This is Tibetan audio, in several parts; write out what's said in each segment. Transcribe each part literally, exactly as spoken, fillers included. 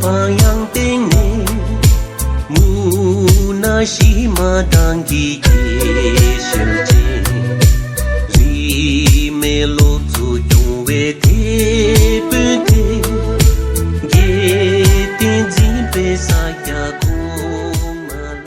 པ་ཡང་སྟེང་ནས། མུ་ན་ཤི་མ་དང་གི་དགེ་བཤེས་ཅན། རིས་མེད་སློབ་གཙོ་སྐྱོང་བའི་དེད་དཔོན་དེ། རྒྱལ་བསྟན་འཛིན་པའི་ས་སྐྱ་གོང་མ་ལ།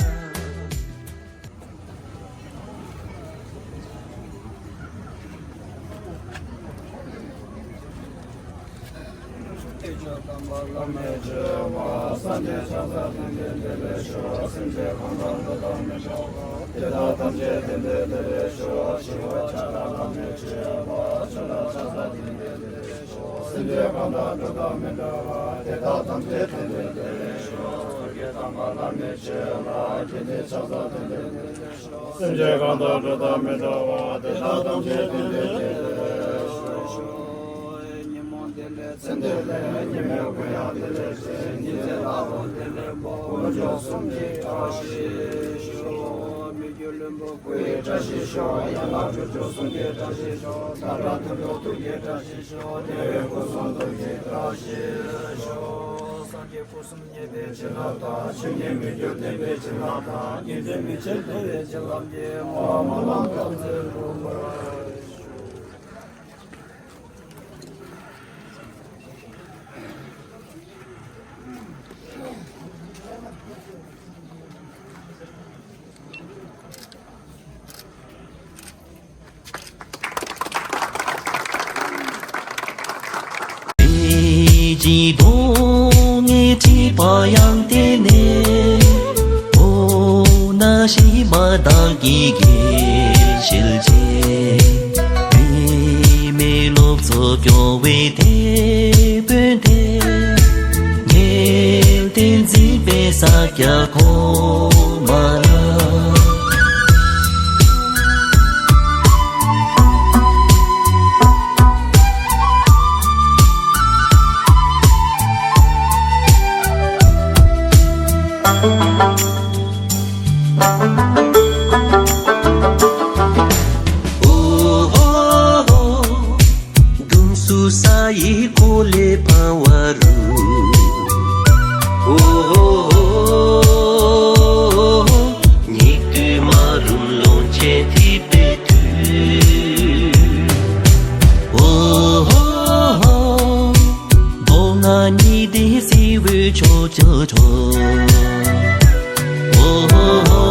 སེམས་ཅན་གང་དག་འགྲོ་དོན་མི་འདྲ་བ་དེ་དག་ཐམས་ཅད་ཏན་ཏན་ཏན་ཏན་ཤོག །སངས་རྒྱས་དང་བླ་མའི་ཆོས་ལ་དགེ་འདུན་ཕྱག་འཚལ་ཏན་ཏན་ཏན་ཏན་ཤོག །སེམས་ཅན་གང་དག་འགྲོ་དོན་མི་འདྲ་བ་དེ་དག་ཐམས་ཅད་ཏན་ཏན་ཏན་ཏན་ཤོག །ཉོན་མོངས་བདེ་ལེགས་ཚེ་འདི་ལས་ཉེས་མེད་ཀུན་ཡང་བདེ་ལེགས་ཤིང་། ཉི་ཚེ་ལྷ་དང་བདེ་ལེགས་པོ་དཀོན་མཆོག་གསུམ་གྱི་བཀྲ་ཤིས་ཤོག །མི་བསྐྱོད་ལྷུན་པོ་སྐུ་ཡི་བཀྲ་ཤིས་ཤོག །ཡན་ལག་དྲུག་ཅུ་གསུམ་གྱི་བཀྲ་ཤིས་ཤོག །ཟླ་གྲངས་དུས་དྲུག་ཐུགས་ཀྱི་བཀྲ་ཤིས་ཤོག །དེ་བས་སྐུ་གསུང་ཐུགས་ཀྱི་བཀྲ་ཤིས་ཤོག །སངས་རྒྱས་སྐུ་གསུམ་བརྙེས་པའི་བྱིན་རླབས་དང་། ཆོས་ཉིད་མི་བསྐྱོད་བདེན་པའི་བྱིན་རླབས་དང་། ཉིན་མཚན་མི་ཕྱེད་བདེ་བའི་བྱིན་རླབས་ཀྱིས། སྨོན་ལམ་བཏབ་ཚེ་འགྲུབ་པར་ཤོག་ཀྱི་གདོང་ངས་བྲིས་པ་ཡང་དེ་ནས། འོ་ན་ཤི་མ་དང་གི་དགེ་བཤེས་ཅན། རིས་མེད་སློབ་གཙོ་སྐྱོང་བའི་དེད་དཔོན་དེ། རྒྱལ་བསྟན་འཛིན་པའི་ས་སྐྱ་གོང་མ་ལ། ཨོ་ཧོ་ཧོ། དུང་སོ་ས་ཡི་གོ་ལའི་ཕང་བ་རུ། ཨོ་ཧོ་ཧོ། ཉི་དུས་མ་རུམ་ལོངས་སྤྱོད་འཐིབས་པའི་དུས། ཨོ་ཧོ་ཧོ། སྒོ་ང་གཉིས་ཏེ་སེར་བའི་ཕྱོགས་ཀྱི་གྲོགས། ཨོ་ཧོ་ཧོ།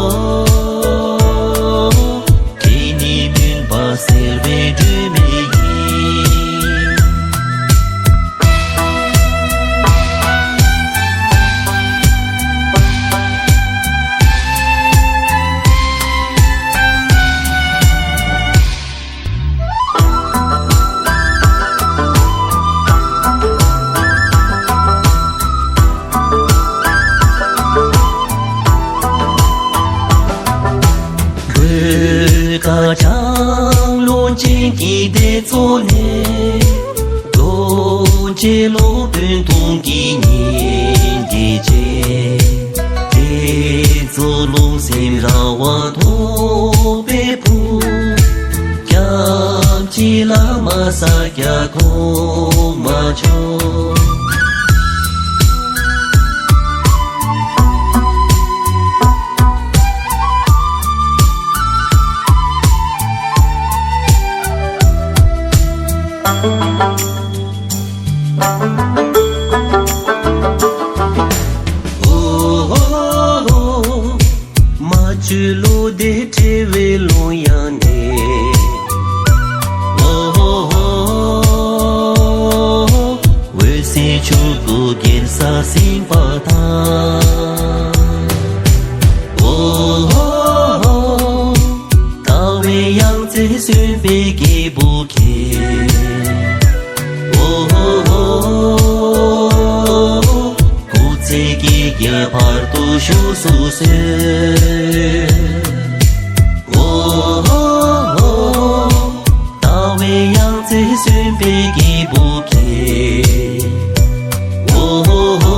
ཁྱེད་ནི་མུན་པ་སེལ་བའི་སྒྲོན་མེ་ཡིན། བོད་ཀ་བྱང་ལོ་ཆེན་གྱི་སྡེ་ཚོགས་ནས། རྡོ་རྗེ་སློབ་དཔོན་དུང་གི་ཉིན་དེ་བྱས། དེ་ཚོ་རླུང་སེམས་ར་བ་ཐོག་པའི་བུ། སྐྱབས་རྗེ་བླ་མ་ས་སྐྱ་གོང་མ་མཆོག་ཨོ་ཧོ་ཧོ། མ་བཅོས་བློ་བདེ་བྲལ་བའི་ཀློང་ཡངས་ནས། ཨོ་ཧོ་ཧོ། འོད་གསལ་ཆོས་སྐུ་གེ་སར་སེམས་དཔའ་དང་། ཨོ་ཧོ་ཧོ། ལྟ་བའི་ཡང་རྩེ་སུན་པའི་སྐྱེས་བུ་ཁྱེད། ཨོ་ཧོ་ཧོ། སྐུ་ཚེ་བསྐལ་བརྒྱའི་བར་དུ་བཞུགས་སུ་གསོལ། ཨོ་ཧོ་ཧོ། ལྟ་བའི་ཡང་རྩེ་སུན་པའི་སྐྱེས་བུ་ཁྱེད། ཨོ་ཧོ་ཧོ།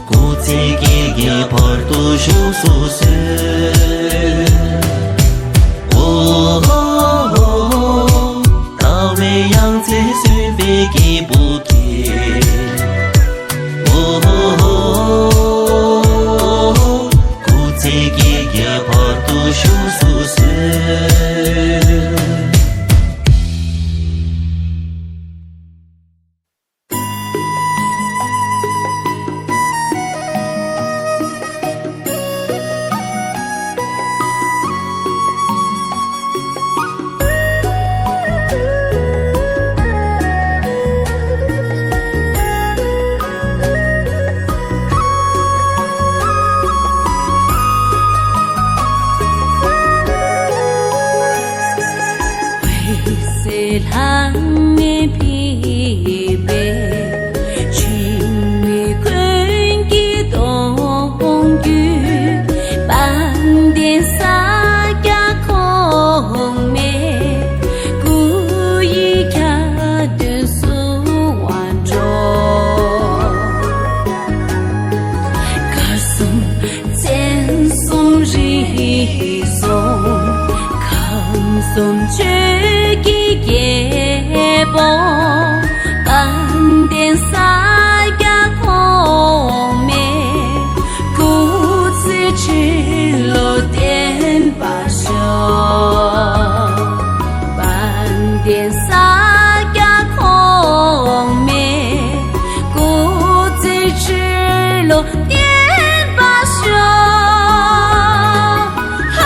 སྐུ་ཚེ་བསྐལ་བརྒྱའི་བར་དུ་བཞུགས་སུ་གསོལ། ཨོ་ཧོ་ཧོ། ལྟ་བའི་ཡང་རྩེ་སུན་པའི་སྐྱེས་བུ་ཁྱེད། སྐུ་ཚེ་བསྐལ་བརྒྱའི་བར་དུ་བཞུགས་སུ་གསོལ། བཙན་གསུམ་རིགས་གསུམ་ཁམས་གསུམ་ཆོས་ཀྱི་རྒྱལ་པོ། དཔལ་ལྡན་ས་སྐྱ་གོང་མའི་སྐུ་ཚེ་ཁྲི་ལོ་བརྟན་པར་ཤོག་དཔལ་ལྡན་ས་སྐྱ་གོང་མའི་སྐུ་ཚེ་ཁྲི་ལོ་བརྟན་པར་ཤོག་ཧ་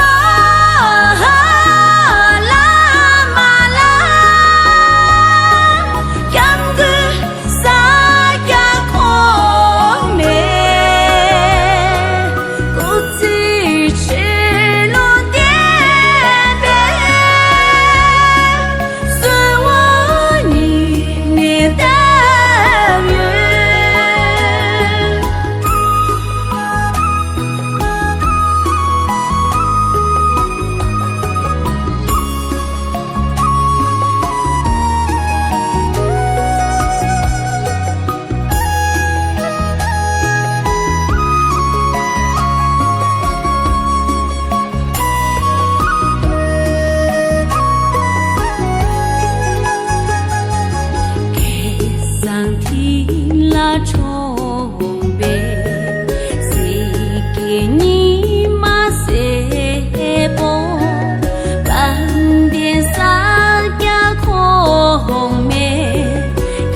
ཧ་ལ་མ་ལ། སྐྱབས་མགོན་ས་སྐྱ་གོང་མའི་སྐུ་ཚེ་ཁྲི་ལོ་བརྟན་པའི་གསོལ་བ་སྙིང་ནས་བཏབ་ཡོད། སྐལ་བཟང་མཐིལ་ལ་འཁྲོངས་པའི་གཟིག་གི་ཉི་མ་སེར་པོ། དཔལ་ལྡན་ས་སྐྱ་གོང་མའི་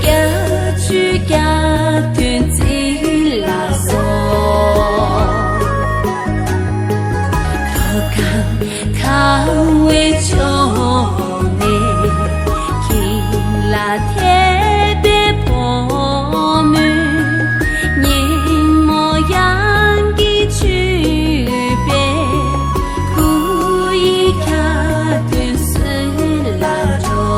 སྐྱབས་མཆོད་སྐྱབས་དོན་བརྩི་ལ་སོགས། མཐོ་སྒང་ཁ་བའི་ཕྱོགས་ནས་ཁྱེད་ལ་ཐེབས་པའི་ཕོ་མོས། ཉིན་མོ་ཡང་གི་མཆོད་པའི་སྐུ་ཡི་གྱ་སྟོན་གསོལ་ལ་སྤྲོ།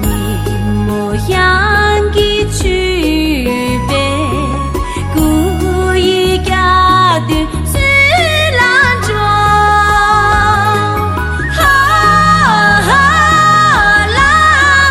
ཉིན་མོ་ཡང་གི་མཆོད་པའི་སྐུ་ཡི་གྱ་སྟོན་གསོལ་ལ་སྤྲོ། ཧ་ཧ་ལ་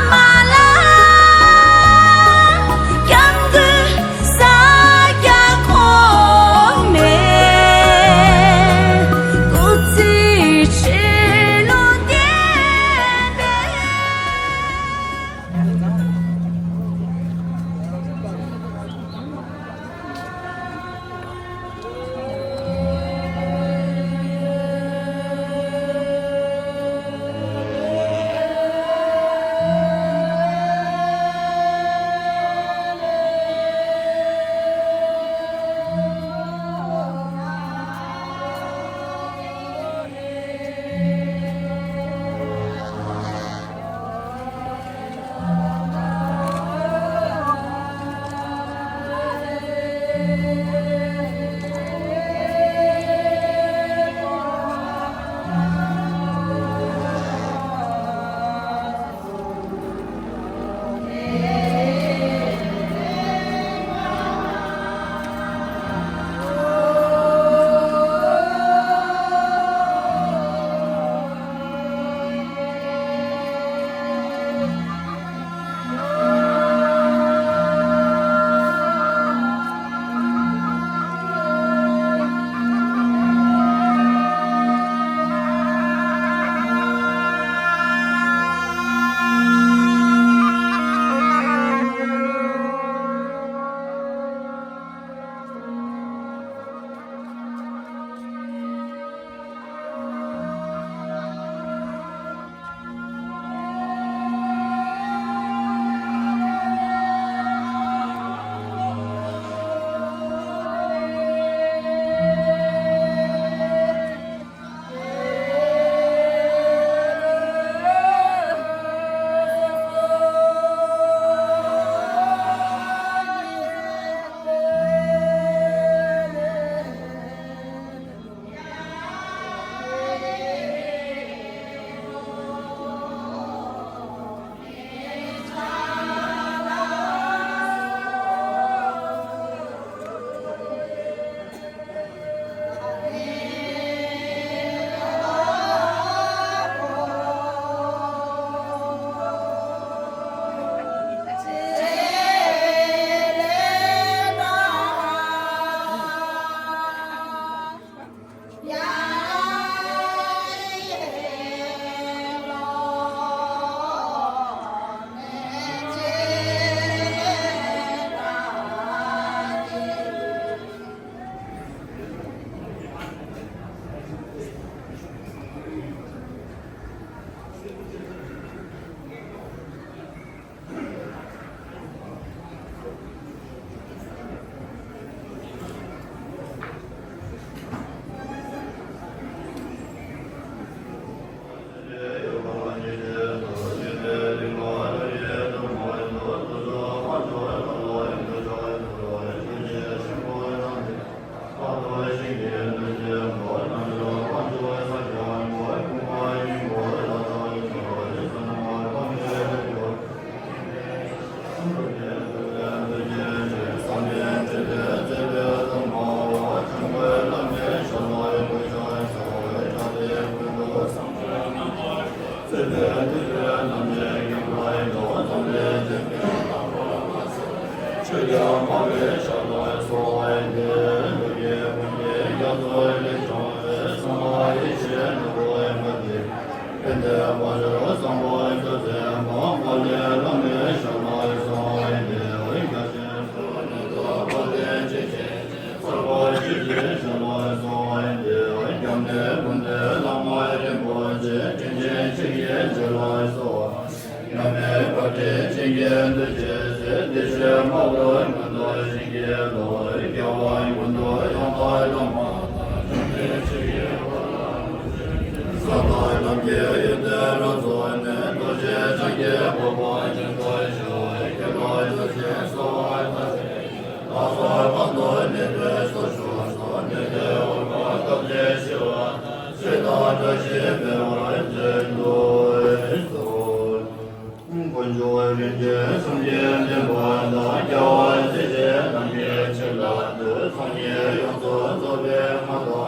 དཀོན་མཆོག་རིན་ཆེན་སངས་རྒྱས་བསྟན་པ་དང་རྒྱལ་བ་སྲས་བཅས་རྣམས་ཀྱི་ཆེད་ལ་འདུད། སངས་རྒྱས་ཡོངས་སུ་རྫོགས་པའི་ངང་དུ་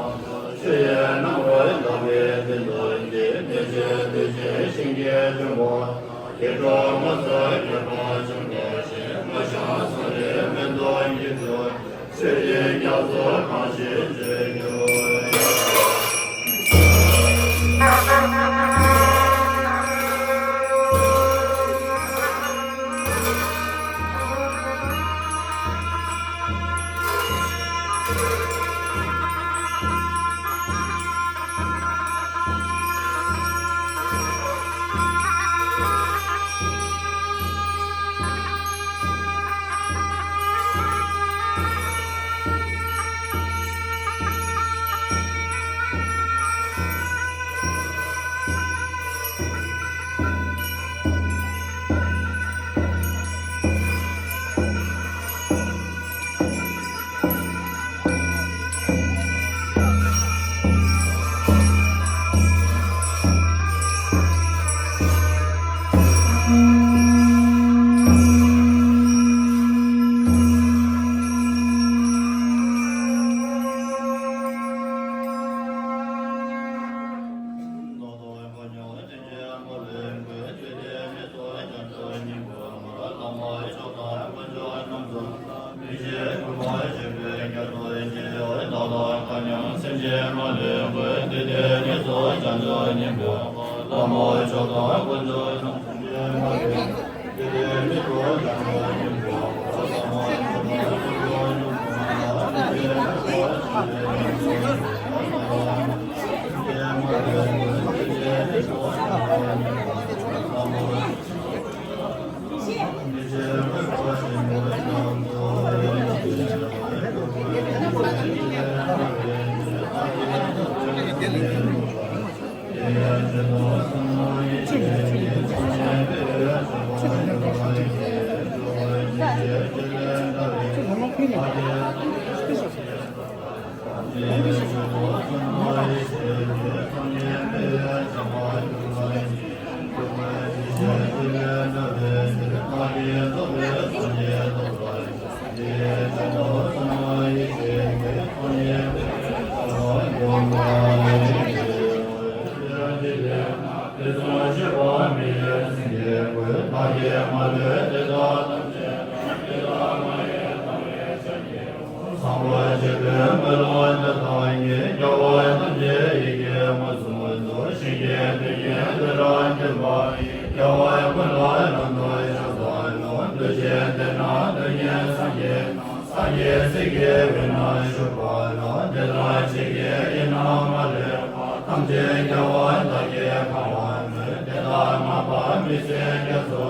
ཆོས་ཡི་སྣང་བར་ལྟ་བའི་དོན་དུ་བགྱི། གནོད་བྱེད་འདོད་ཆེན་ཞིང་གི་བེམ་པོ། སྐྱེ་འགྲོ་མ་ཚོགས་སྐྱོབ་པ་བྱང་ཆུབ་ཤིང་། མ་ཞང་སོགས་ལས་མི་འདའ་བགྱིད་དུ། ཆོས་ཀྱི་རྒྱ་མཚོ་གང་ཞིག་ཆོས་ཀྱི། བཟང་པོ་སྤྱོད་པའི་སྨོན་ལམ་འདི་དག་གིས། རྒྱལ་བ་ཐམས་ཅད་ཡིད་ཀྱིས་མངོན་སུམ་དུ། ཞིང་གི་དོན་ཉིད་དེ་རང་རྒྱུད་པ་ཡི། རྒྱལ་བ་ཀུན་ལ་རབ་ཏུ་ཕྱག་འཚལ་ལོ། འདུ་བྱེད་དེ་རྣམས་དོན་གཉིས་སངས་རྒྱས་དང་། སངས་རྒྱས་སྲས་ཀྱི་དབུས་ན་བཞུགས་པ་ལ། དེ་དག་ཕྱིས་ཀྱི་ཡི་དམ་མ་ལུས་པ། ཐམས་ཅད་རྒྱལ་བ་དག་གིས་གང་བར་མོས། དེ་དག་མ་པ་མི་བསྲུན་རྒྱ་མཚོ།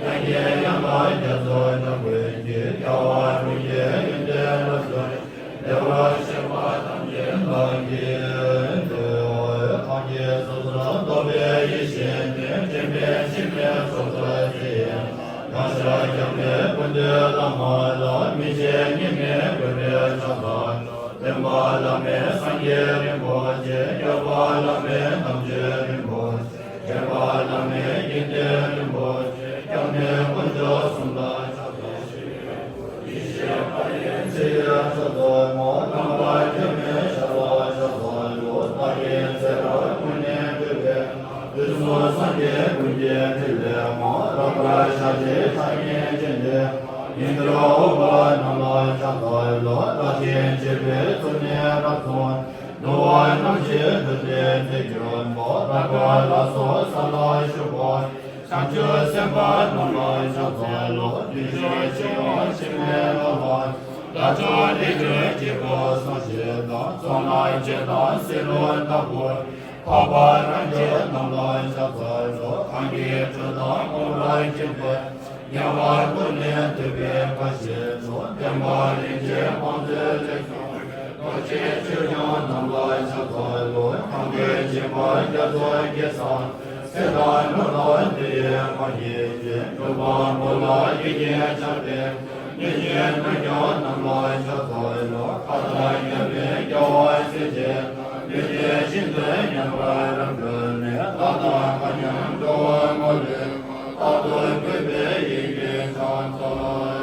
ཡང་དག་ཡང་དག་རྒྱ་མཚོ་ཆེན་པོའི་དཀྱིལ། རྒྱལ་བ་ཀུན་གྱི་ཡོན་ཏན་རབ་ཏུ། བདེ་བར་གཤེགས་པ་ཐམས་ཅད་བདག་གིས་མཛད། ཐབས་མཁས་སོ་སོར་རྟོག་པའི་ཡེ་ཤེས་ཀྱིས། དྲན་པས་འཆི་མེད་ཚོགས་རྫོགས་ཚེ་ཡི། གང་ཤར་རྒྱལ་བའི་ཀུན་འདུས་བླ་མ་ལ། མི་ཕྱེད་གཉིས་མེད་གུས་པས་ཕྱག་འཚལ་ལོ། སྟོན་པ་བླ་མེད་སངས་རྒྱས་རིན་པོ་ཆེ། སྐྱོབ་པ་བླ་མེད་དམ་ཆོས་རིན་པོ་ཆེ། མཁྱེན་པ་བླ་མེད་དགེ་འདུན་རིན་པོ་ཆེ། སྐྱབས་གནས་དཀོན་མཆོག་གསུམ་ལ་ཕྱག་འཚལ་ཞིང་། ཡེ་ཤེས་མཁའ་ཡི་ཚལ་ཡུལ་ཕྱག་འཚལ་མ། གང་བ་སྒྱུ་མའི་ཞབས་ལ་ཕྱག་འཚལ་ལོ། བདག་གི་ཚེ་རབས་ཀུན་ནས་སྤྲུལ་པའི། དུས་གསུམ་སངས་རྒྱས་ཀུན་གྱི་ཕྲིན་ལས་མ། རབ་དཀར་ཞལ་གཅིག་ཕྱག་གཉིས་སྤྱན་ལྡན། ཉི་ཟླ་འོད་འབར་རྣམས་ལ་ཕྱག་འཚལ་ལོ། རབ་བརྟན་བྱེད་པའི་ཚུལ་ནི་རབ་མཐོང་། འདུལ་བ་རྣམ་བཞི་འགྲུབ་པའི་ཚིག་གྱུར་པ། རབ་དཀར་ལ་སོགས་ས་ལ་བཞུགས་པ། བྱང་ཆུབ་སེམས་དཔའ་རྣམས་ལ་ཕྱག་འཚལ་ལོ། བདུད་ཕྱོགས་འཆིང་བ་འཆི་མེད་ལྷ་ལ། དགྲ་བཅོམ་འདི་ལྟར་བགྱིས་པ་སངས་རྒྱས་དང་། གཙུག་ན་དགྱེས་དང་བསིལ་རླུང་ལྟ་བུར། འཕགས་པ་རང་རྒྱལ་རྣམས་ལ་ཕྱག་འཚལ་ལོ། གང་གིས་འཁྲུལ་དང་ངོ་བོར་གྱུར་པའི། ཉེ་བར་བཀོད་ནས་ཐུབ་པའི་བཀའ་བཞིན་དུ། བསྟན་པ་རིན་ཆེན་དབང་མཛོད་ལས་བྱུང་བའི། རྡོ་རྗེ་ཆོས་སྐྱོང་རྣམས་ལ་ཕྱག་འཚལ་ལོ། གང་གི་སྦྱིན་པ་རྒྱ་མཚོ་རྒྱས་ཤིང་། ཚེ་དང་ལྷ་དང་འདུས་པའི་དཔལ་གྱི་ཞིང་། སྒྲུབ་པ་པོ་ལ་ཡིད་ཀྱིས་བྱ་སྟེ། མི་ཤེས་རྣམས་ཀྱང་རྣམས་ལ་ཕྱག་འཚལ་ལོ། མཁའ་ལྟར་རྒྱལ་བའི་རྒྱལ་བ་སྲས་བཅས། མི་བརྗེད་ཤིན་ཏུ་མཉམ་པར་རབ་གྲོལ་ནས། ལྷ་དང་མཁའ་མཉམ་འགྲོ་བ་མ་ལུས་པ། རྟག་ཏུ་བཀུར་སྟི་ཡིད་ཀྱིས་ཕྱག་འཚལ་ལོ།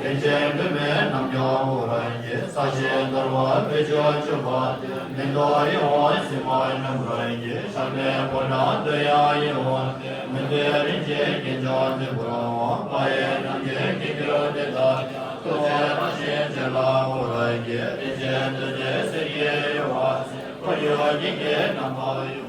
རིན་ཆེན་པདྨའི་རྣམ་རྒྱལ་ཨོ་རང་གི། ས་གཞི་དར་བ་བོད་ཆུ་སྐྱོང་བ་སྟེ། མི་ལྡོག་ཡིད་འོང་སྲིད་མ་ཉམས་རང་གི། ཞབས་ལས་ཕོ་བྲང་འདོད་ཡངས་ཡིད་འོང་སྟེ། མི་མཐུན་རིན་ཆེན་གྱི་འཇའ་ཚོན་པོར་འོང་། དཔལ་ཡོན་རྣམ་རྒྱལ་གྱི་རྒྱུད་སྡེ་དག་ཀྱང་། ཐུགས་རྗེ་རང་བཞིན་ཅན་ལ་ཨོ་རང་གི། རིན་ཆེན་བདུད་རྩིའི་གསེར་གྱི་ཡུ་བ་ཟེར། འཁོར་ཡུག་ཉིད་ཀྱི་རྣམ་པར་ཡུམ།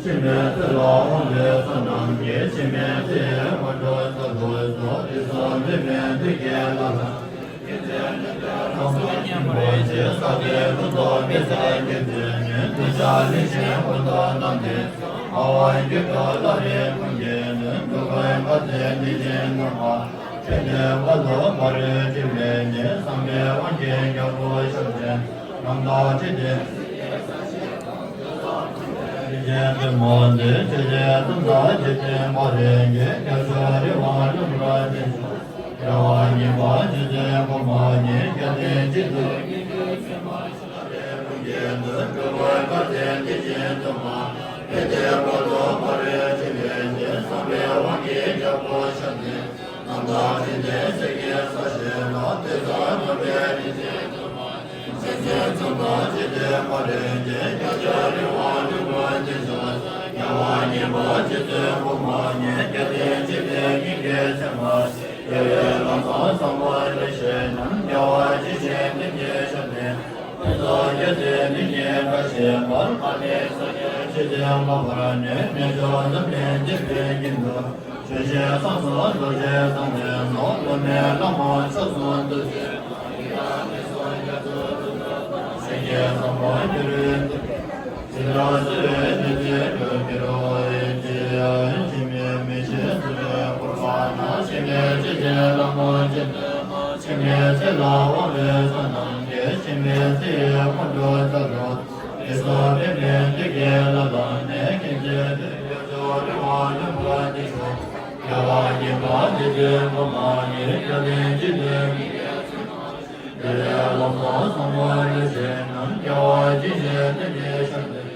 འཆི་མེད་ཚེ་ལ་དབང་བའི་བསོད་ནམས་ཀྱིས། འཆི་མེད་ཚེ་ཡི་སྔོན་འགྲོ་ཚོགས་སུ་སོགས། དུས་གསུམ་འབད་མེད་འདི་སྐད་ལ་ལན། ཀུན་མཁྱེན་ཉན་ཐོས་དམ་པ་ཆེན་པོ་ཆེ། ས་གནས་ཀུན་ཏུ་དཔེ་བྱད་ཀྱིས་མཛེས་ནས། གདུལ་བྱ་ལེགས་བཤད་ཀུན་ཏུ་བསྟན་ཏེ། སྨྲ་བ་སྒྱུ་འཕྲུལ་ལྷ་རིས་ཀུན་གྱི་གནས། འགྲོ་ཀུན་དགའ་སྟོན་དད་ཅན་རྣམས་ལ། ཕན་བདེའི་དཔལ་དུ་མ་ལུས་འགྲིབ་མེད་ཉིད། བསམ་པའི་དབང་གིས་རྒྱལ་པོ་ཞབས་ཀྱིས། རྣམ་དག་འཇིག་རྟེན་གཞན་དུ་མ་འདུས། ཆོས་ཀྱི་དོན་དག་འཇིག་རྟེན་པ་རིགས་ཀྱི། རྒྱལ་མཆོག་རི་དབང་ལྷུན་པོར་བརྟན་ཞིང་། རྒྱལ་བ་ཉིད་པ་རྗེ་བཙུན་གོང་མ་ཉིད། སྐལ་ལྡན་སྤྱི་ནོར་ཉིད་ཀྱི་སེམས་དཔའ་ཆེ། ལྷ་རིས་ཀུན་གྱི་གནས། འགྲོ་ཀུན་དགའ་སྟོན་དད་ཅན་རྣམས་ལ། ཕན་བདེའི་དཔལ་དུ་མ་ལུས་འགྲིབ་མེད་ཉིད། བསམ་པའི་དབང་གིས་རྒྱལ་པོ་ཞབས་ཀྱིས། རྣམ་དག་འཇིག་རྟེན་གསེར་གྱི་ས་གཞི་ལ། དེ་ཙམ་གོ་འཕང་རིན་ཆེན་ཐོབ་པ་ཉིད། ཆོས་ཀྱི་དོན་དག་འཇིག་རྟེན་པ་རིགས་ཀྱི། རྒྱལ་མཆོག་རི་དབང་ལྷུན་པོར་བརྟན་ཞིང་། རྒྱལ་བ་ཉིད་པ་རྗེ་བཙུན་གོང་མ་ཉིད། སྐལ་ལྡན་འཇིག་རྟེན་ཉིད་ཀྱི་སེམས་དཔའ་ཆེ། རྒྱལ་བའི་ལམ་སྲོལ་བཟང་པོ་ལེགས་བཤད་རྣམས། རྒྱལ་བ་ཡིད་བཞིན་ནོར་བུས་ཞབས་ནས། ཕུན་ཚོགས་རྒྱལ་སྲིད་ལེགས་བརྒྱན་བཀྲ་ཤིས་པར། དཔལ་ལྡན་ས་སྐྱ་ཆོས་སྡིངས་ལ་ཕར་ནས། རྣལ་འབྱོར་འཛམ་གླིང་འདིར་ཕེབས་ཀྱིན་འདུག་ཆོས་ཀྱི་སེམས་སུ་རྡོ་རྗེ་འཆང་ཆེན་སོགས། སློབ་མའི་བླ་མ་མཆོག་གསུམ་ཐུགས་རྗེ་ཆེ། ཡི་དམ་དེ་ཚོ་རྒྱ་མཚོ་ཐུགས་སུ་ཆུད། སེང་གེ་བཟང་པོ་གུ་རུའི་ཐུགས་ཀྱི་ཟེར་ལ་སོགས་པའི་གནས་ཚུལ་འགྲོ་འགྱུར་རོ། ཨེ་ཅེ། འཆི་མེད་མི་ཤེས་སུ་འགྲོ་བའི་སྐུར་བ་ན། འཆི་མེད་རྗེ་བཙུན་ལྷ་མོ་ཆེ། འཆི་མེད་ཚེ་ལ་དབང་བའི་བསོད་ནམས་ཀྱིས། འཆི་མེད་ཚེ་ཡི་སྔོན་འགྲོ་ཚོགས་སུ། དེ་ཚོ་འབད་མེད་འདི་སྐད་ལ་ལམ་ནས། མཁྱེན་བརྩེ་ལྡན་རྒྱལ་མཆོག་རི་དབང་ལྷུན་པོར་བརྟན་ཞིང་། རྒྱལ་བ་ཉིད་པ་རྗེ་བཙུན་གོང་མ་ཉིད། སྐལ་ལྡན་འཇིག་རྟེན་མི་ཡི་སེམས་དཔའ་ཆེ། རྒྱལ་བའི་ལམ་སྲོལ་བཟང་པོ་ལེགས་བཤད་རྣམས། རྒྱལ་བ་ཡིད་བཞིན་ནོར་བུས་ཞབས་ནས།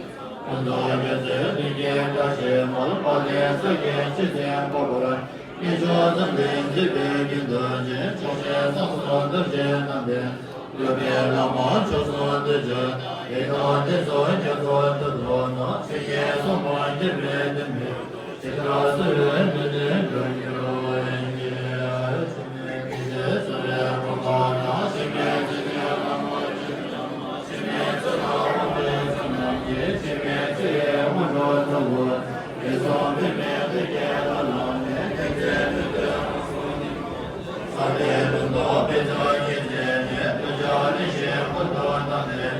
ཀུན་ཏུ་རྒྱལ་སྲིད་ལེགས་བརྒྱན་བཀྲ་ཤིས་འཕེལ། དཔལ་ལྡན་ས་སྐྱའི་ཆོས་སྡིངས་ཁ་བར། གནས་མཆོག་འཛམ་གླིང་འདིར་ཕེབས་ཀྱིན་འདུག་ཅེས། ཕྱོགས་བཅུའི་སོ་སོར་རྡོ་རྗེ་བསྣམས་པའི། སློབ་མའི་བླ་མ་མཆོག་གསུམ་ཐུགས་རྗེ་ཆེ། ཡི་དམ་དེ་ཚོ་རྒྱ་མཚོ་ཐུགས་སུ་ཆུད། ཆོས་ཀྱི་ཟབ་མོ་རྒྱས་པའི་བསྟན་པའི། ཇི་ལྟར་གསོལ་བའི་ནུས་ནི་འགྲུབ་འགྱུར་རོ། ཨེ་ཅེ། འཆི་མེད་མི་ཤེས་སུ་འགྲོ་བའི་སྐུར་བ་ན། འཆི་མེད་རྗེ་བཙུན་ལྷ་མོ་ཆེ། འཆི་མེད་ཚེ་ལ་དབང་བའི་བསོད་ནམས་ཀྱིས། འཆི་མེད་ཚེ་ཡི་སྔོན་འགྲོ་ཚོགས་སུ། དེ་ཚོ་འབད་མེད་འདི་སྐད་ལ་ལམ་ནས། མཁྱེན་བརྩེ་ལྡན་རྣམས་སུ་ཉིད་མོ། ས་གནས་ཀུན་ཏུ་དཔེ་བྱད་ཀྱིས་མཛེས་ནས། གདུལ་བྱ་ལེགས་བཤད་ཀུན་ཏུ་བསྟན་ཏེ།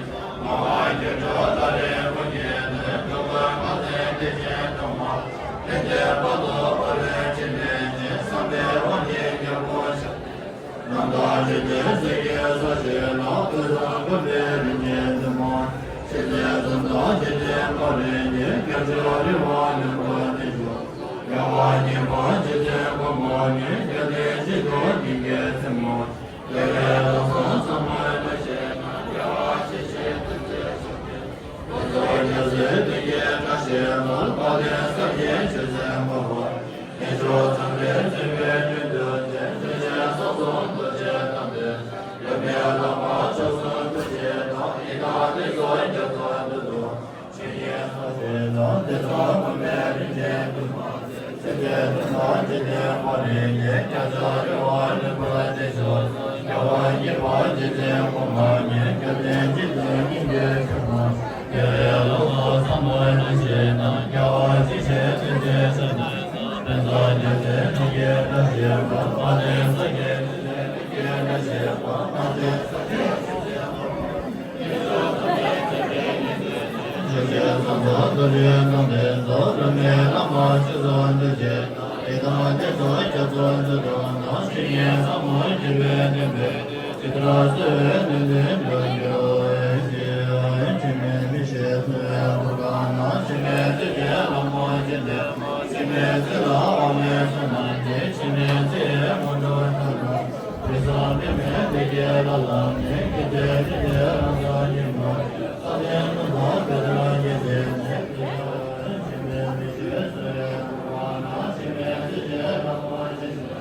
སྨྲ་བ་སྒྱུ་འཕྲུལ་ལྷ་རིས་ཀུན་གྱི་གནས། འགྲོ་ཀུན་དགའ་སྟོན་དད་ཅན་རྣམས་ལ། ཕན་བདེའི་དཔལ་དུ་མ་ལུས་འགྲིབ་མེད་ཉིད། བསམ་པའི་དབང་གིས་རྒྱལ་པོ་ཞབས། རྣམ་དག་འཇིག་རྟེན་གསེར་གྱི་ས་གཞི་ལ། དུས་གསུམ་གོ་འཕང་རིན་ཆེན་ཐོབ་པ། ཆོས་ཀྱི་དོན་དག་འཇིག་རྟེན་པ་རིགས་ཀྱི། རྒྱལ་མཆོག་རི་དབང་ལྷུན་པོར་བརྟན་ཞིང་། རྒྱལ་བ་ཉིད་པ་རྗེ་བཙུན་གོང་མ་ཉིད། སྐལ་ལྡན་སྤྱི་ནོར་ཉིད་ཀྱི་སེམས་དཔའ། རྒྱལ་བའི་ལམ་སྲོལ་བཟང་པོ་ལེགས་བཤད་རྣམས། རྒྱལ་བ་ཡིད་བཞིན་ནོར་བུས་ཞབས་ཀྱིས། དེ་ཚོ་རྒྱལ་སྲིད་ལེགས་བརྒྱན་བཀྲ་ཤིས་འཕེལ། དཔལ་ལྡན་ས་སྐྱའི་ཆོས་སྡིངས་ཁ་བར། གནས་མཆོག་འཛམ་གླིང་འདིར་ཕེབས་ཀྱིན་འདུག་ཅེས། ཆོས་སྡིངས་སོ་སོར་རྡོ་རྗེ་བསྣམས་པའི། སློབ་མའི་བླ་མ་མཆོག་གསུམ་ཐུགས་རྗེ་ཆེ། ཡི་དམ་དེ་ཚོ་རྒྱ་མཚོ་ཐུགས་སུ་ཆུད། ཆོས་ཀྱི་ས་གཞི་ལ། དེ་ཚོ་གོ་འཕང་རིན་ཆེན་ཐོབ་པ། ཆོས་ཀྱི་དོན་དག་འཇིག་རྟེན་པ་རིགས་ཀྱི། རྒྱལ་མཆོག་རི་དབང་ལྷུན་པོར་བརྟན་ཞིང་། རྒྱལ་བ་ཉིད་པ་རྗེ་བཙུན་གོང་མ་ཉིད། སྐལ་ལྡན་སྤྱི་ནོར་ཉིད་ཀྱི་སེམས་དཔའ། རྒྱལ་བའི་ལམ་སྲོལ་བཟང་པོ་ལེགས་བཤད་རྣམས། རྒྱལ་བ་ཡིད་བཞིན་ནོར་བུས་ཞབས་ནས། ཕུན་ཚོགས་རྒྱལ་སྲིད་ལེགས་བརྒྱན་བཀྲ་ཤིས་འཕེལ། དཔལ་ལྡན་ས་སྐྱའི་ཆོས་སྡིངས་ལེགས་བརྒྱན་བཀྲ་ཤིས་འཕེལ། དཔལ་ལྡན་ས་སྐྱའི་ཆོས་སྡིངས་ཆོས་ཀྱི་ས་མཚམས་རྡོ་རྗེ་འཆང་ཆེན་སོགས། སློབ་མའི་བླ་མ་མཆོག་གསུམ་ཐུགས་རྗེ་ཆེ། ཡི་དམ་དེ་ཚོ་རྒྱ་མཚོ་ཐུགས་སུ་ཆུད། ཆོས་ཀྱི་ཟབ་མོ་རྒྱས་པའི་བསྟན་པའི། ཇི་ལྟར་གསོལ་བའི་ནུས་ནི་འགྲུབ་འགྱུར་རོ། ཨེ་ཅེ། འཆི་མེད་མི་ཤེས་སུ་འགྲོ་བའི་སྐུར་བ་ན། འཆི་མེད་རྗེ་བཙུན་ལྷ་མོ་ཆེ། འཆི་མེད་ཚེ་ལ་དབང་བའི་བསོད་ནམས་ཀྱིས། འཆི་མེད་ཚེ་ཡི་སྔོན་འགྲོ་ཚོགས་སུ། དེ་ཚོ་འབད་མེད་འདི་སྐད་ལ་ལམ་ནས། མཁྱེན་བརྩེ་ལྡན་རྣམས་སུ་ཉིད་མོ། ས་སྟེང་ཀུན་ཏུ་དཔེ་བྱད་ཀྱིས་མཛེས་ནས། འཆི་མེད་མི་ཤེས་སུ་འགྲོ་བའི་སྐུར་བ་ན། འཆི་མེད་རྗེ་བཙུན་ལྷ་མོ་ཆེ།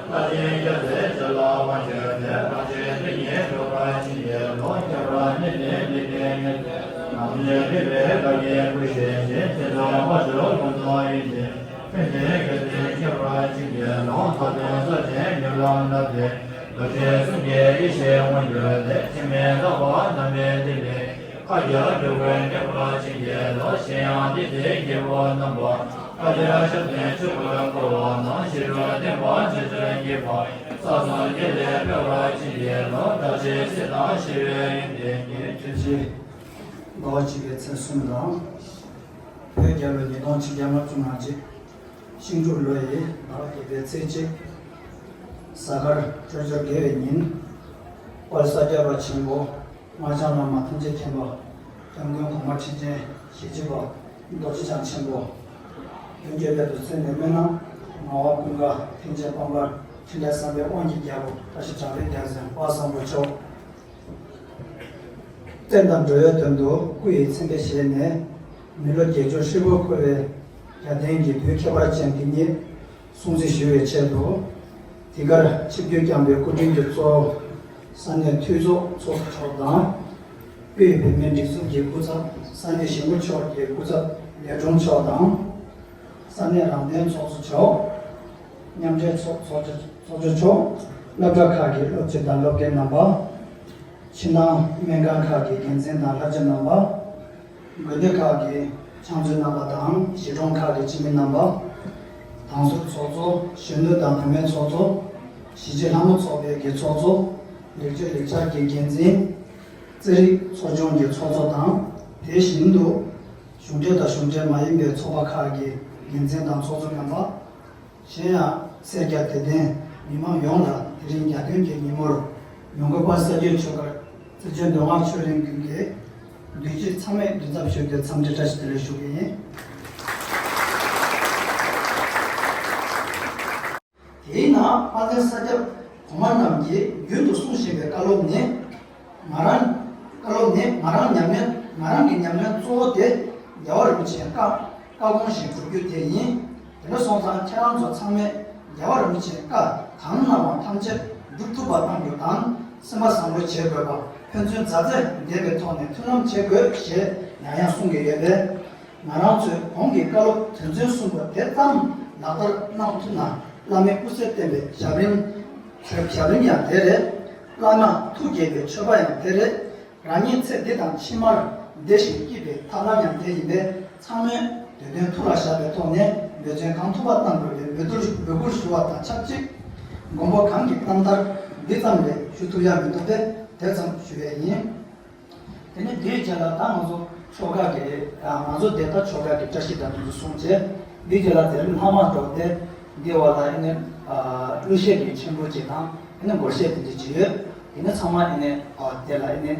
ལྷ་ཆེན་སྐྱབས་སེ་བྱ་ལ་དབང་ཞུས་ཏེ། ལྷ་ཆེན་དེ་ཉིད་སྒྲུབ་པར་བྱིན་གྱིས་རློབས། ཁྱབ་ར་ནི་ནི་འདི་སྐད་ངེས་ཏེ། ནམ་ཞིག་འདི་པའི་བདག་གི་སྐུ་ཞེས་བྱ། ཕྱི་དང་མ་ཞུགས་ཀུན་རྫོགས་ཡིན་ཏེ། ཕན་ཕྱིར་སྐལ་ལྡན་ཁྱད་པར་ཅན་གྱི་ལུང་། ཐོབ་ནས་སྲོག་ཆད་མྱུར་ལམ་བསླབ་པའི། རྡོ་རྗེ་གསུམ་གྱི་ཡེ་ཤེས་མངོན་གྱུར་ཏེ། འཆི་མེད་རྟག་པ་རྣམ་སྨིན་ལྡན་པའི། ཁ་རྒྱ་སྒྲོལ་དཀར་ཁྱད་པར་ཅན་གྱི་ལུང་། གཞན་ཡང་འདི་ལྟའི་རྒྱལ་པོ་རྣམ་པ། ཁ་རྒྱ་ཞབས་བརྟན་ཆོས་ཀུན་བསྐོར་བ་དང་། ཞི་ཁྲོ་བརྟན་པ་ཆོས་སྤྱོད་རྙེད་པ། ས་གསུམ་རྒྱལ་བའི་དཔལ་བར་ཆེན་གྱི་ལུང་། བདག་ཆེན་སྲིད་དང་ཞི་བའི་ཡོན་ཏན་གྱི། ཆོས་ཀྱི་ཟླ་བ་གཅིག་པའི་ཚེས་གསུམ་དང་། བོད་རྒྱལ་ལོ་ཉིས་སྟོང་ཆིག་བརྒྱ་ལྔ་བཅུ་ང་གཅིག་ཤིང་འབྲུག་ལོ་ཡི་ཟླ་བ་བརྒྱད་པའི་ཚེས་གཅིག་གཟའ་སྐར་འཕྲོད་སྦྱོར་དགེ་བའི་ཉིན། དཔལ་ས་སྐྱ་པ་ཆེན་པོ་སྔགས་འཆང་བླ་མ་ཐམས་ཅད་མཁྱེན་པ། སྐྱབས་མགོན་གོང་མ་ཁྲི་ཆེན་ཞེ་བྱེད་པ་རྡོ་རྗེ་འཆང་ཆེན་པོ། མདུན་བསྐྱོད་པའི་དུས་ཚོད་ནས་སྨོན་ན། ངག་དབང་ཀུན་དགའ་ཐེག་ཆེན་དཔལ་འབར་འཕྲིན་ལས་བསམ་པའི་དབང་གི་རྒྱལ་པོ་བཀྲ་ཤིས་གྲགས་པའི་རྒྱལ་མཚན་དཔལ་བཟང་པོ་མཆོག་བསྟན་དང་འགྲོ་བའི་དོན་དུ་སྐུ་ཡི་མཚན་དཔེ་བཞེས་ནས། མི་ལོ་བརྒྱད་ཅུ་ཧྲིལ་པོ་འཁོར་བའི་རྒྱལ་བསྟན་གྱི་དུས་ཁྱད་པར་ཅན་འདི་ཉིད་སྲུང་བརྩི་ཞུ་བའི་ཆེད་དུ། འདི་གར་ཆིབས་བསྒྱུར་བསྐྱངས་པའི་སྐུ་མགྲོན་གྱི་གཙོ་བོ། ས་གནས་འཐུས་ཚོགས་ཚོགས་གཙོ་མཆོག་དང་། དབུས་བོད་མིའི་སྒྲིག་འཛུགས་ཀྱི་སྐུ་ཚབ། ས་གནས་གཞིས་འགོ་ཕྱོགས་ཀྱི་སྐུ་ཚབ་ལས་དྲུང་མཆོག་དང་། ས་གནས་རང་བདེན་ཚོགས་གཙོ་མཆོག་མཉམ་འབྲེལ་ཚོགས་ཚོགས་གཙོ་མཆོག་སློབ་གྲྭ་ཁག་གི་སློབ་སྤྱི་དང་སློབ་དགེ་རྣམ་པ། ཕྱི་ནང་སྨན་ཁང་ཁག་གི་འགན་འཛིན་དང་བསླབ་བྱ་རྣམ་པ། དགོན་སྡེ་ཁག་གི་ཕྱག་མཛོད་རྣམ་པ་དང་གཞིས་གྲོང་ཁག་གི་སྤྱི་མི་རྣམ་པ། དང་ཟུར་ཚོགས་གཙོ། གཞོན་ནུ་དང་བུད་མེད་ཚོགས་གཙོ། གཞིས་བྱེས་ལྷ་མོ་ཚོགས་པའི་གི་ཚོགས་གཙོ། ལེགས་བཅོས་ལེགས་ཆ་གི་འགན་འཛིན། རྩེད་རིགས་ཚོགས་ཆུང་གི་ཚོགས་གཙོ་དང་། དེ་བཞིན་དུ། གཞུང་འབྲེལ་དང་གཞུང་འབྲེལ་མ་ཡིན་པའི་ཚོགས་པ་ཁག་གི་འགན་འཛིན་དང་ཚོགས་གཙོ་རྣམ་པ། གཞན་ཡང་སེར་སྐྱ་དད་ལྡན་མི་མང་ཡོངས་ལ་དེ་རིང་རྒྱལ་སྟོན་གྱི་ཉིན་མོར་ཡོངས་འཁོར་དཔལ་ས་སྐྱའི་ཆོས་སྒར་རྩེ་ཆེན་མདོ་སྔགས་ཆོས་གླིང་དགོན་གྱི་འདུས་སྤྱི་ཚང་མས་མགྲིན་ཚབ་ཞུས་ཏེ་འཚམས་འདྲི་བཀྲ་ཤིས་བདེ་ལེགས་ཞུ་གི་ཡིན། དེའི་ནང་དཔལ་ལྡན་ས་སྐྱ་གོང་མ་རྣམས་ཀྱིས་རྒྱུན་དུ་གསུང་བཞིན་པའི་བཀའ་སློབ་ནི། ང་རང་། བཀའ་སློབ་ནི་ང་རང་ཉམས་ལེན། ང་རང་གི་ཉམས་ལེན་གཙོ་བོ་དེ་རྒྱལ་བ་རིན་པོ་ཆེའི་བཀའ་བཀའ་དགོངས་བཞིན་སྒྲུབ་རྒྱུ་དེ་ཡིན། དེ་འདྲ་སོང་ཙང་ཁྱེད་རང་ཚོ་ཚང་མས་རྒྱལ་བ་རིན་པོ་ཆེའི་བཀའ་གང་གནང་བ་ཐམས་ཅད་སྒྲུབ་ཐུབ་པ་གནང་རྒྱུ་དང་། སེམས་པ་བཟང་པོ་བྱེད་དགོས་པ། ཕན་ཚུན་མཛའ་བརྩེ་ལྡན་པའི་ཐོག་ནས་མཐུན་ལམ་བྱེད་དགོས་ཞེས་ཡང་ཡང་གསུང་གི་ཡོད་པས། ང་རང་ཚོས་གོང་གི་བཀའ་སློབ་དོན་ཚན་གསུམ་པོ་དེ་ཙམ་ལག་བསྟར་གནང་ཐུབ་ན། བླ་མའི་སྐུ་ཚེ་བརྟན་པའི་ཞབས་རིམ། ཞབས་རིམ་ཡང་དེ་རེད། བླ་མ་ཐུགས་དགྱེས་པའི་མཆོད་པ་ཡང་དེ་རེད། རང་ཉིད་ཚེ་འདི་དང་ཕྱི་མར་བདེ་ཞིང་སྐྱིད་པའི་ཐབས་ལམ་ཡང་དེ་ཡིན་པས། ཚང་མས་འདོད་དོན་ཐུགས་ལ་བཞག་པའི་ཐོག་ནས་འབད་བརྩོན་གང་ཐུབ་པ་གནང་དགོས་པའི་འབོད་སྐུལ་འབོད་སྐུལ་ཞུ་བ་དང་ཆབས་ཅིག། མགོན་པོ་གང་གི་རྣམ་ཐར་འདི་ཙམ་ལས་ཞུ་ཐུབ་ཡ་མི་འདུག་པས། དེ་ཙམ་ཞུ་ཡས་ཡིན། དེ་ནས་དེའི་རྗེས་ལ་ད་ང་ཚོ་ཆོ་ག་གི། ང་ཚོ་དེ་ལྟར་ཆོ་ག་གི་བཀྲ་ཤིས་དང་དེ་ཚོ་གསུངས་རྗེས། དེའི་རྗེས་ལ་དེ་རིང་ལྷག་མ་འགྲོ་སྟེ། འདི་བ་ལ་ཨེ་ནས། གླུ་གཞས་ཀྱི་ཆེན་པོ་ཅིག་དང་ཨེ་ནས་སྒོར་གཞས་དེ་འདྲ་ཅིག་ཡོད། དེ་ནས་ཚང་མ་ཨེ་ནས། དེ་ལ་ཨེ་ནས།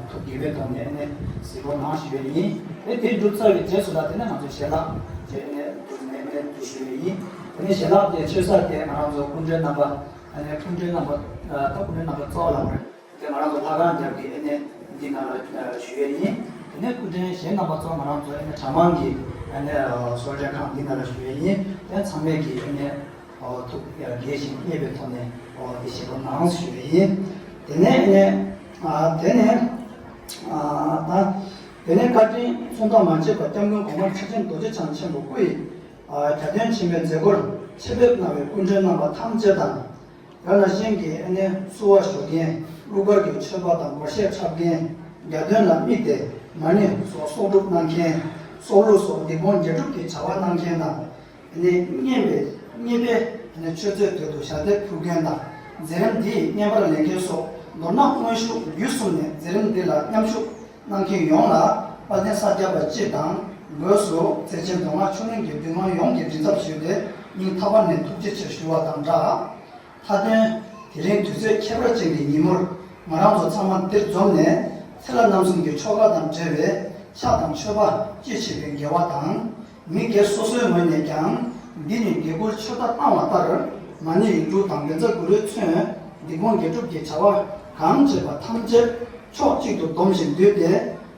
ཐུགས་དགྱེས་པའི་ཐོག་ནས་ཨེ་ནས་གཟིགས་སྐོར་གནང་ཞུ་ཡས་ཡིན། ཨེ་དེ་འགྲུབ་ཚར་བའི་རྗེས་སུ་ལ་དེ་ནས་ང་ཚོ་ཞལ་ལག་ཅིག་ཨེ་ནས་ཨེ་ནས་དེ་ཞུ་ཡས་ཡིན། དེ་ནས་ཞལ་ལག་དེ་མཆོད་ས་དེ་ང་རང་ཚོ་སྐུ་མགྲོན་རྣམ་པ། ཨེ་ནས་སྐུ་མགྲོན་རྣམ་པ། ད་སྐུ་མགྲོན་རྣམ་པ་གཙོ་བོ་ལ་མ་རེད། དེ་ང་རང་ཚོ་ལྷ་ཁང་རྒྱབ་ཀྱི་ཨེ་ནས་འདི་ནང་ལ་ཞུ་ཡས་ཡིན། དེ་ནས་སྐུ་མགྲོན་གཞན་རྣམ་པ་ཚོ་ང་རང་ཚོ་ཨེ་ནས་གྲྭ་མང་གི་ཨེ་ནས་གསོལ་མགྲོན་ཁང་འདི་ནང་ལ་ཞུ་ཡས་ཡིན། དེ་ཚང་མས་ཀྱི་ཨེ་ནས་ཐུགས་དགྱེས་ཤིང་མཉེས་པའི་ཐོག་ནས་འདི་ཞུ་གནང་ཞུ་ཡས་ཡིན། དེ་ནས་ཨེ་ནས་དེ་ནས་ད་དེ་ནས་བཀའ་དྲིན་མཚུངས་ཟླ་མ་བྱས་པ་སྐྱབས་མགོན་གོང་མ་ཁྲི་ཆེན་རྡོ་རྗེ་འཆང་ཆེན་པོ་སྐུ་ཡི་རྒྱལ་དོན་ཆེན་མོའི་མཛད་སྒོར་ཆེད་ཕེབས་གནང་བའི་སྐུ་མགྲོན་རྣམ་པ་ཐམས་ཅད་དང་། དེ་ནང་བཞིན་གྱི་ཨ་ནི་བསུ་བ་ཞུ་མཁན། གླུ་གར་གྱི་མཆོད་པ་དང་སྒོར་གཞས་འཁྲབ་མཁན། རྒྱལ་དོན་ལ་དམིགས་ཏེ་མ་ཎི་སོགས་གསོག་སྒྲུབ་གནང་མཁན། སྲོག་བླུ་སོགས་སྡིག་སྤོང་དགེ་སྒྲུབ་ཀྱི་བྱ་བ་གནང་མཁན་དང་། ཨ་ནི་བསྙེན་པའི་བསྙེན་པའི་ཨ་ནི་མཆོད་རྫས་དོད་དུ་ཞལ་འདེབས་ཕུལ་མཁན་དང་། མཛད་རིམ་འདིས་བསྙེན་པར་ལེན་མཁན་སོགས་མདོར་ན་དངོས་ཤུགས་བརྒྱུད་གསུམ་ནས་མཛད་རིམ་འདི་ལ་མཉམ་ཞུགས་གནང་མཁན་ཡོངས་ལ་དཔལ་ལྡན་ས་སྐྱ་པ་སྤྱི་དང་སྒོས་སུ་བརྩེ་ཆེན་མདོ་སྔགས་ཆོས་གླིང་གི་འདུས་མང་ཡོངས་ཀྱིས་མགྲིན་ཚབ་ཞུས་ཏེ་སྙིང་ཐག་པ་ནས་ཐུགས་རྗེ་ཆེ་ཞུ་བ་དང་སྦྲགས། མཐའ་དོན། དེ་རིང་དུས་ཚོད་ཁྱད་པར་ཅན་གྱི་ཉིན་མོར་ང་རང་ཚོ་ཚང་མ་འདིར་འཛོམས་ནས་ཚེ་བླ་རྣམ་གསུམ་གྱི་ཆོ་ག་དང་འབྲེལ་བའི་ཕྱག་དང་མཆོད་པ་སྤྱོད་བྱེད་པའི་དགེ་བ་དང་། མི་སྒེར་སོ་སོའི་ངོས་ནས་ཀྱང་འདི་ནི་དགེ་བསྐུལ་མཆོད་བརྡ་བཏང་བ་ལྟར་མ་ཎི་ཡིག་དྲུག་དང་བཛྲ་གུ་རུས་མཚོན་སྡིག་སྤོང་དགེ་སྒྲུབ་ཀྱི་བྱ་བ་གང་བྱེད་པ་ཐམས་ཅད་ཕྱོགས་གཅིག་ཏུ་བསྡོམས་ཤིང་བསྡུས་ཏེ།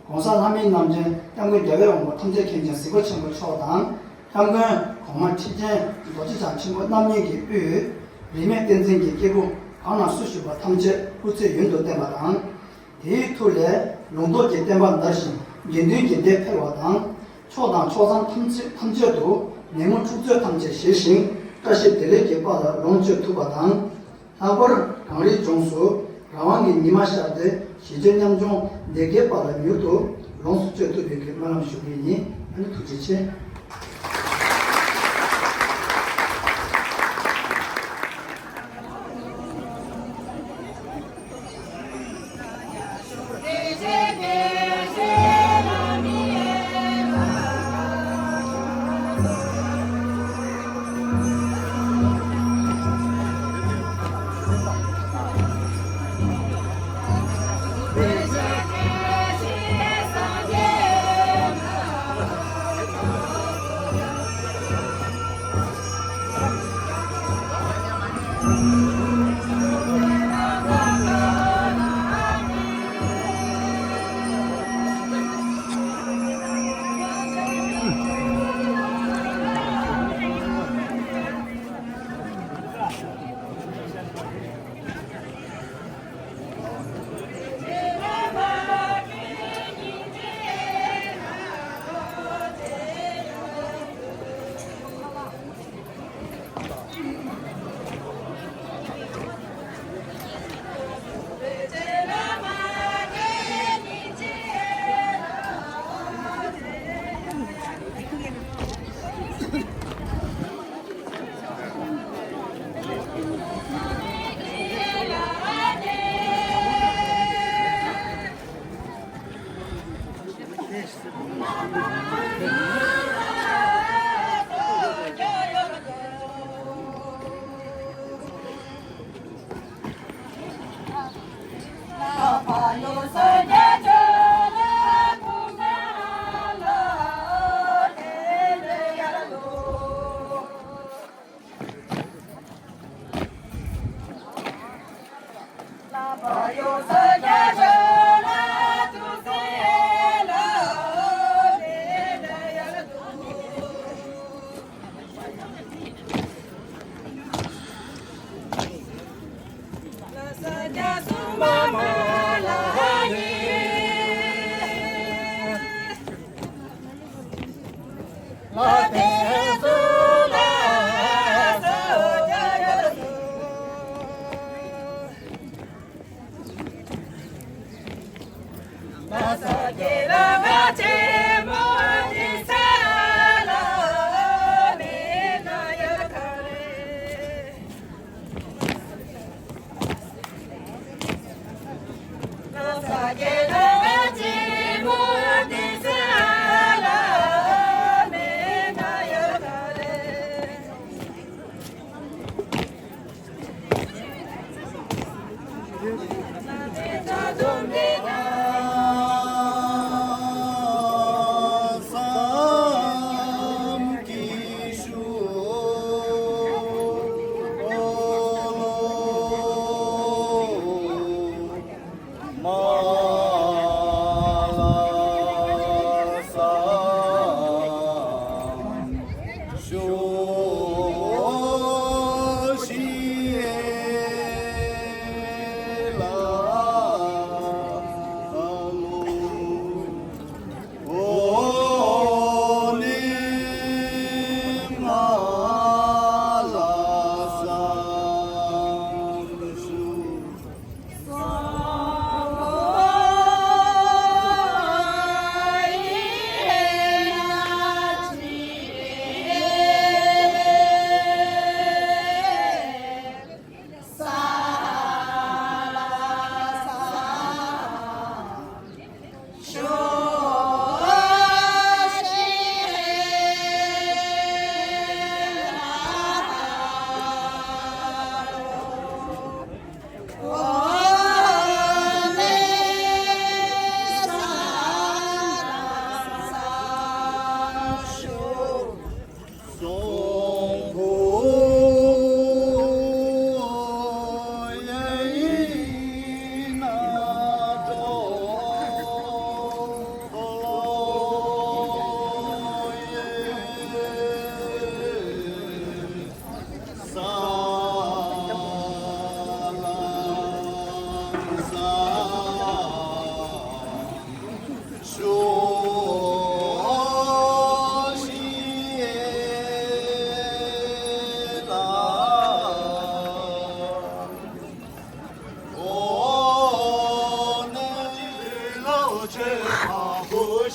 ༸གོང་ས་ལྷ་མིའི་རྣམ་འདྲེན་སྐྱབས་མགོན་རྒྱལ་བའི་དབང་པོ་ཐམས་ཅད་མཁྱེན་ཅིང་གཟིགས་པ་ཆེན་པོ་མཆོག་དང་། སྐྱབས་མགོན་གོང་མ་ཁྲི་ཆེན་རྡོ་རྗེ་འཆང་ཆེན་པོ་རྣམ་གཉིས་ཀྱི་དབུས་རིས་མེད་བསྟན་འཛིན་གྱི་སྐྱེས་བུ་གང་ན་སུ་བཞུགས་པ་ཐམས་ཅད་སྐུ་ཚེ་ཡུན་དུ་བརྟན་པ་དང་། དེའི་མཐུ་ལས་ལུང་རྟོགས་ཀྱི་བསྟན་པ་དར་ཞིང་ དགེ་འདུན་གྱི་སྡེ་འཕེལ་བ་དང་། ཕྱོགས་དང་ཕྱོགས་མཚམས་ཐམས་ཅད་ཐམས་ཅད་དུ་ནད་མུག་འཁྲུག་རྩོད་ཐམས་ཅད་ཞི་ཞིང་བཀྲ་ཤིས་བདེ་ལེགས་ཀྱི་དཔལ་ལ་ལོངས་སྤྱོད་ཐུབ་པ་དང་། ལྷག་པར་གངས་རིའི་ལྗོངས་སུ་རང་དབང་གི་ཉི་མ་ཤར་ཏེ་གཞིས་བྱེས་ཉམ་ཆུང་སྡེ་དགེའི་དཔལ་ལ་མྱུར་དུ་ལོངས་སུ་སྤྱོད་ཐུབ་པའི་གི་སྨོན་ལམ་ཞུ་གི་ཡིན། ཨ་ནི་ཐུགས་རྗེ་ཆེ།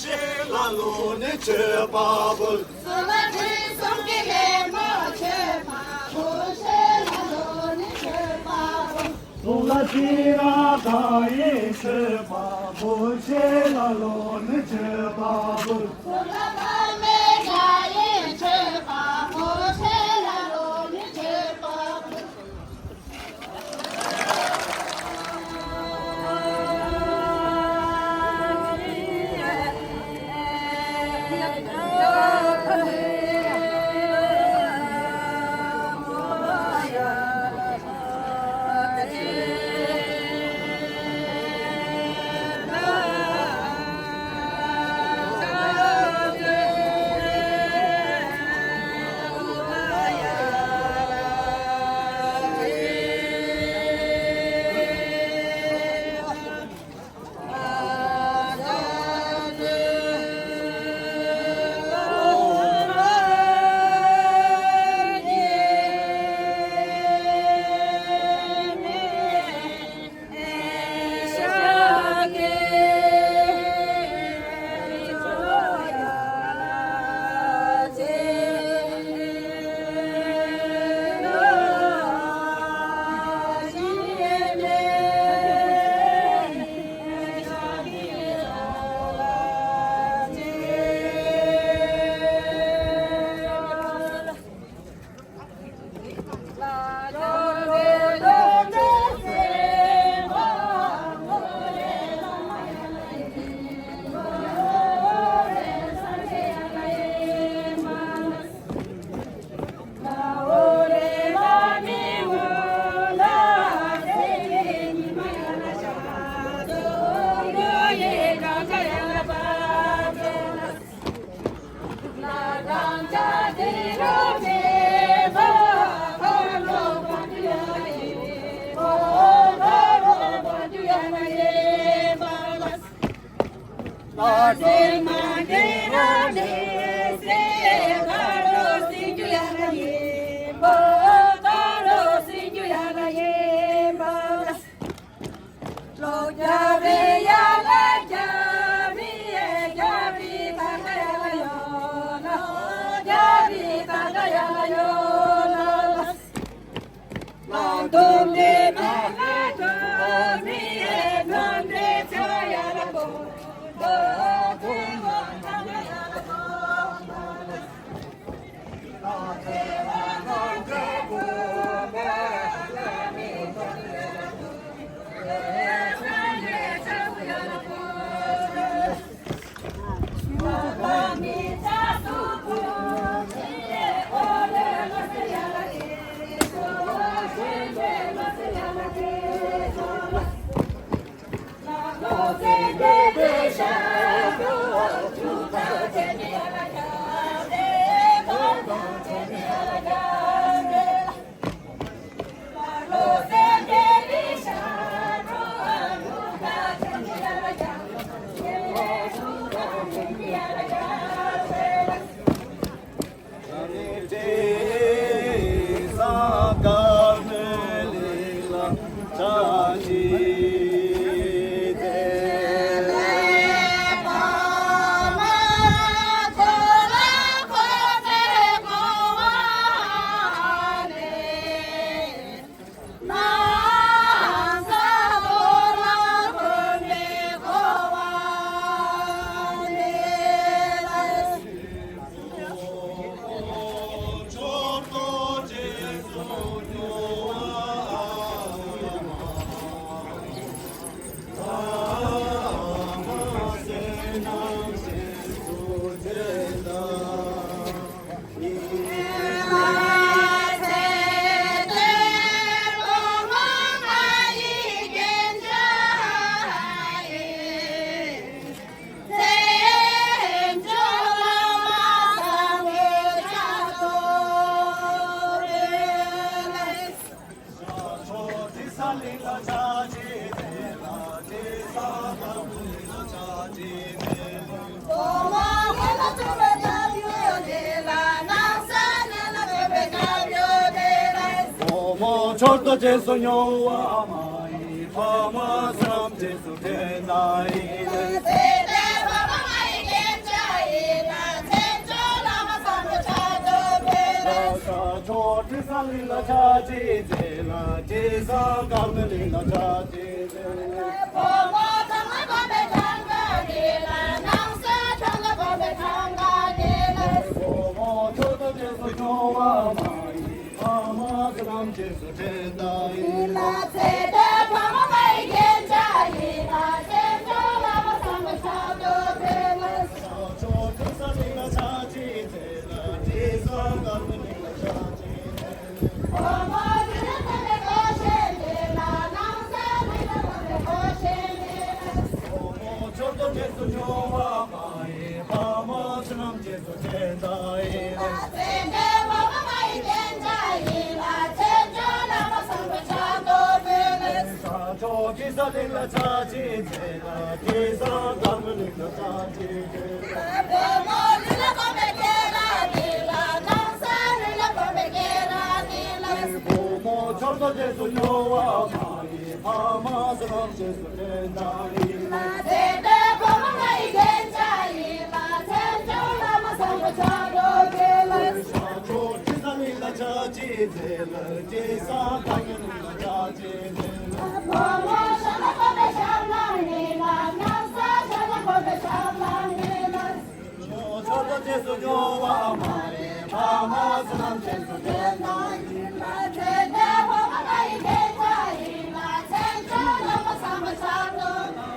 ལ་ལོ་ནི་མཆོད་པ་འབུལ། གསུང་ལ་ཁྲིད་གསུང་གི་ལད་མོ་མཆོད་པ་འབུལ། ཞེས་ལ་ལོ་ནི་མཆོད་པ་འབུལ། གསུང་ལ་ཤེས་རབ་དགའ་ཡི་མཆོད་པ་འབུལ། ཞེས་ལ་ལོ་ནི་མཆོད་པ་འབུལ། གསུང་ལ་དཔག་མེད་དགའ་ཡི་མཆོད་པ་འབུལ། ཞེས་ལ་ལོ་ནི་མཆོད་པ་འབུལ། མཆོག་ཏུ་རྗེས་སུ་བསྙོང་བ་མ་ཡི་ཕ་མ་བསོད་ནམས་རྗེས་སུ་དྲན་ན་ཡིན། གླིང་ལ་ཕྱག་ཕྱི་མཛད་ལ། དེ་བཟང་དཀར་མོའི་གླིང་ལ་ཕྱག་ཕྱི་མཛད་ལ། ཕོ་མོ་གྲངས་ལ་གོམས་པའི་གྲངས་ཀ་འདི་ལ། སྣང་སྲིད་གྲངས་ལ་གོམས་པའི་གྲངས་ཀ་འདི་ལ། ཕོ་མོ་མཆོག་ཏུ་རྗེས་སུ་སྐྱོང་བ་མ་ཡིན། ཕ་མ་བསོད་ནམས་རྗེས་སུ་དྲན་ད་ཡིན། ལ་ཚེ་འདས་ཕ་མ་མ་ཡི་རྒྱན་ཆ་ཡིན་ལ། བྱང་ཆུབ་བླ་མ་སེམས་དཔའ་ཕྱག་ཏུ་འཚལ་ལ། ཕྱག་མཆོག་དྲི་ཟ་གླིང་ལ་ཕྱག་ཕྱི་མཛད་ལ། དྲི་ཟ་དཀར་མོའི་གླིང་ལ་ཕྱག་ཕྱི་མཛད་ལ། ཕོ་མོ་གྲངས་ལ་གོམས་པའི་གྲངས་ཀ་འདི་ལ། སྣང་སྲིད་གྲངས་ལ་གོམས་པའི་གྲངས་ཀ་འདི་ལ། ཕོ་མོ་མཆོག་ཏུ་རྗེས་སུ་སྐྱོང་བ་མ་ཡིན། ཕ་མ་བསོད་ནམས་རྗེས་སུ་དྲན་ད་ཡིན། ལ་ཚེ་འདས་ཕ་མ་མ་ཡི་རྒྱན་ཆ་ཡིན་ལ། བྱང་ཆུབ་བླ་མ་སེམས་དཔའ་ཕྱག་ཏུ་འཚལ་ལ། ཕྱག་མཆོག་དྲི་ཟ་གླིང་ལ་ཕྱག་ཕྱི་མཛད་ལ། དྲི་ཟ་དཀར་མོའི་གླིང་ལ་ཕྱག་ཕྱི་མཛད་ལ། ཕོ་མོ་ལུས་ལ་གོམས་པའི་སྐྱེ་ར་འདི་ལ། སྣང་སྲིད་ལུས་ལ་གོམས་པའི་སྐྱེ་ར་འདི་ལ། ཕོ་མོ་མཆོག་ཏུ་རྗེས་སུ་སྐྱོང་བ་མ་ཡིན། ཕ་མ་བསོད་ནམས་རྗེས་སུ་དྲན་ད་ཡིན། ལ་ཚེ་འདས་ཕ་མ་མ་ཡི་རྒྱན་ཆ་ཡིན་ལ། བྱང་ཆུབ་བླ་མ་སེམས་དཔའ་ཕྱག་ཏུ་འཚལ་ལ། ཕྱག་མཆོག་དྲི་ཟ་གླིང་ལ་ཕྱག་ཕྱི་མཛད་ལ། དྲི་ཟ་དཀར་མོའི་གླིང་ལ་ཕྱག་ཕྱི་མཛད་ལ། ཕོ་མོ་གྲངས་ལ་གོམས་པའི་གྲངས་ཀ་འདི་ལ། སྣང་སྲིད་གྲངས་ལ་གོམས་པའི་གྲངས་ཀ་འདི་ལ། མཆོག་ཏུ་རྗེས་སུ་སྐྱོང་བ་མ་ཡིན། ཕ་མ་བསོད་ནམས་རྗེས་སུ་དྲན་ན་ཡིན། ལ་ཚེ་འདས་ཕ་མ་མ་ཡི་རྒྱན་ཆ་ཡིན་ལ། བྱང་ཆུབ་བླ་མ་སེམས་དཔའ་ཕྱག་ཏུ།